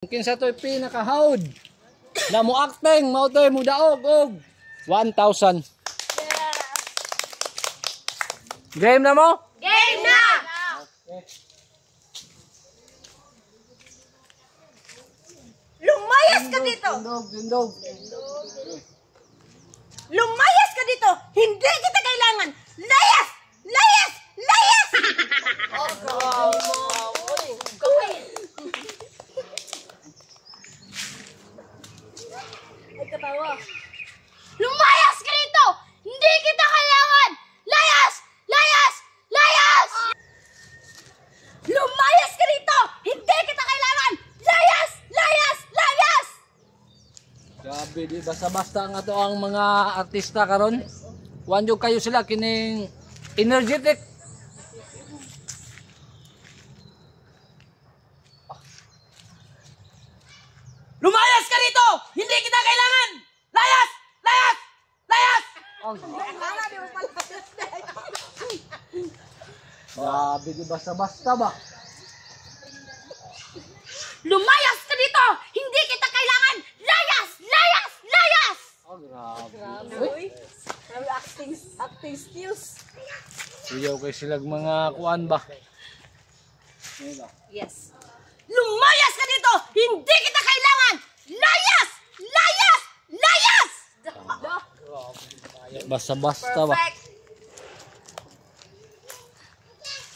Kinsa to'y pinakahawd na mo acting mao to'y mudaog og 1,000. Game na mo? Game na! Okay. Lumayas ka dito! Tindog, tindog. Lumayas ka dito! Hindi kita kailangan! Layas! Layas! Layas! Ay, katawa. Lumayas ka dito! Hindi kita kailangan! Layas! Layas! Layas! Lumayas ka dito! Hindi kita kailangan! Layas! Layas! Layas! Grabe, di basta-basta nga to ang mga artista karon. Wanjo kayo sila kining energetic. Lumayas ka dito! Hindi kita kailangan! Layas! Layas! Layas! Oh. Grabe, di basta-basta ba? Lumayas ka dito! Hindi kita kailangan! Layas! Layas! Layas! Oh, grabe. Uy, Grabe acting skills. Iyaw kay silag mga kuan ba? Yes. Lumayas ka dito! Hindi kita kailangan! Layas! Layas! Layas! Basta-basta ba? Perfect!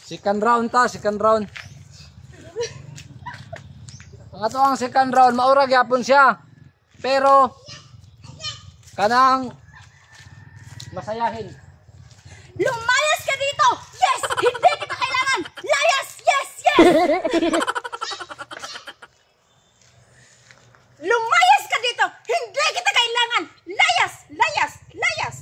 Second round ta, second round. Ang ato ang second round, maura gyapon siya. Pero kanang masayahin. Lumayas ka dito! Yes! Hindi kita kailangan! Layas! Yes! Yes! Lumayas ka dito! Hindi kita kailangan! Layas! Layas! Layas!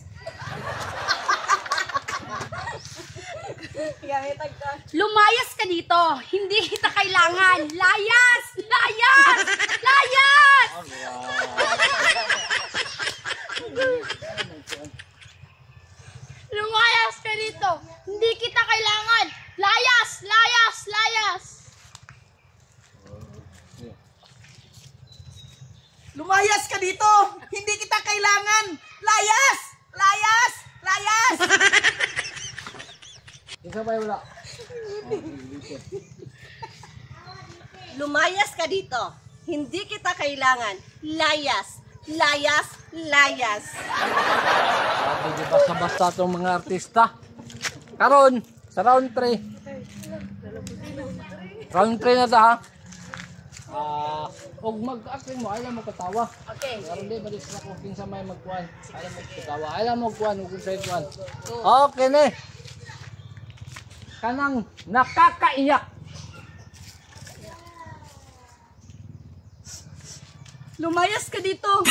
Gamitan ka. Lumayas ka dito! Hindi kita kailangan! Layas! Layas! Layas! Lumayas ka dito! Hindi kita kailangan! Layas! Layas! Layas! Lumayas ka dito! Hindi kita kailangan! Layas! Layas! Layas! Isa pa wala. Lumayas ka dito. Hindi kita kailangan. Layas. Layas. Layas. Grabe, di basta-basta itong mga artista. Karon, sa round 3. Round 3 na ta ha. Ah, og mag-acting mo, ayaw mo katawa. Okay. Karon di balik sa ko kinsa may magkuan. Ayaw mo katawa. Ayaw mo kuan ug kinsay kuan. Okay ni. Kanang nakakaiyak. Lumayas ka dito.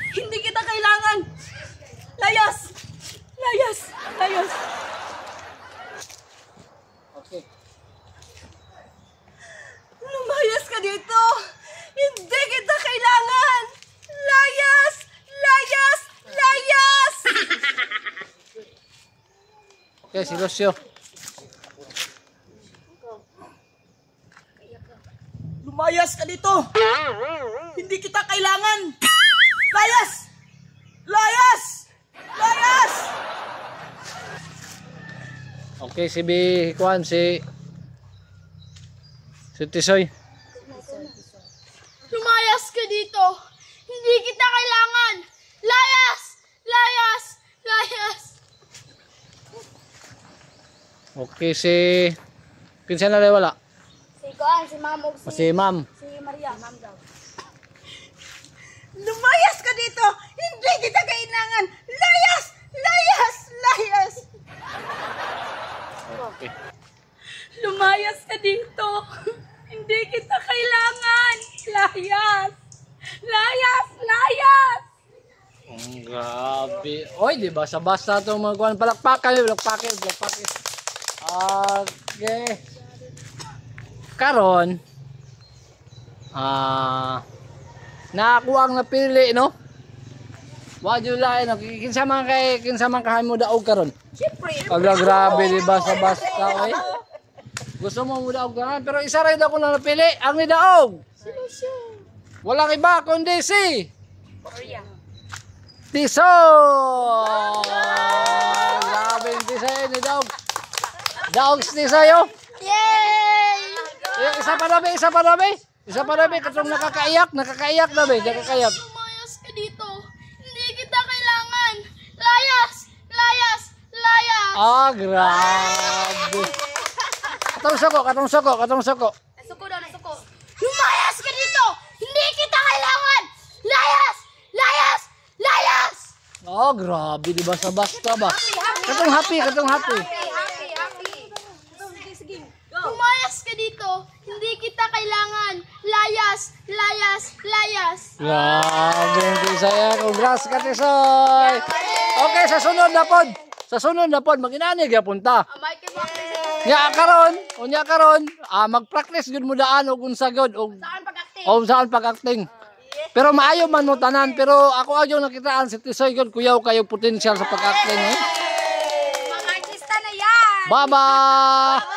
Hindi kita kailangan. Layas. Layas. Layas. Okay. Lumayas ka dito. Hindi kita kailangan. Layas. Layas. Layas. Okay, si Lucio. Lumayas ka dito! Hindi kita kailangan! Layas! Layas! Layas! Okay, si B kuan si si Tisoy. Lumayas ka dito! Hindi kita kailangan! Layas! Layas! Layas! Okay, si kinsa na wala? Si Kuan, si Ma'am ug O si Ma'am. si Maria, Ma'am daw. Lumayas ka dito. Hindi kita kailangan. Layas. Layas. Layas. Okay. Lumayas ka dito! Hindi kita kailangan! Layas! Layas! Layas! Ang grabe. Oy, di ba? Sa basta itong mga kuwan. Palakpakan, palakpakan, palakpakan. Okay. Karon, nakakuha ang napili, no? Wa jud lain, no? Kinsa man kay kinsa man kahay mo daog karon? Siyempre. Aga grabe, di ba? Sa basta, oy. Gusto mo mo daog karon, pero isa ra ako na napili, ang nidaog. Sino siya? Walang iba kundi si Tisoy! Grabe yung Tisoy ni Dog. Dogs Tisoy, oh. Yay! Eh, isa pa nabi, isa pa nabi. Isa pa nabi, katong nakakaiyak, nakakaiyak nabi, nakakaiyak. Lumayas ka dito! Hindi kita kailangan! Layas! Layas! Layas! Ah, grabe. Katong soko, katong soko, katong soko. Nasuko daw, nasuko. Lumayas ka dito! Hindi kita kailangan! Layas! Layas! Layas! Oh, grabe, di ba sa basta ba? Katong happy, katong happy. Happy, happy. Lumayas ka dito! Hindi kita kailangan! Layas! Layas! Layas! Grabe, Tisoy. Congrats ka, Tisoy. Okay, sa sunod na pod. Sa sunod na pod, mag-inani gyapon ta. Nya karon, unya karon, mag-practice gyud mo daan og unsa gyud og Saan pag-acting? o saan pag-acting. Pero maayo man mo tanan, pero ako ayaw nakitaan si Tisoy gyud kuyaw kayo potential sa pag-acting eh. Mga artista na yan! Bye-bye.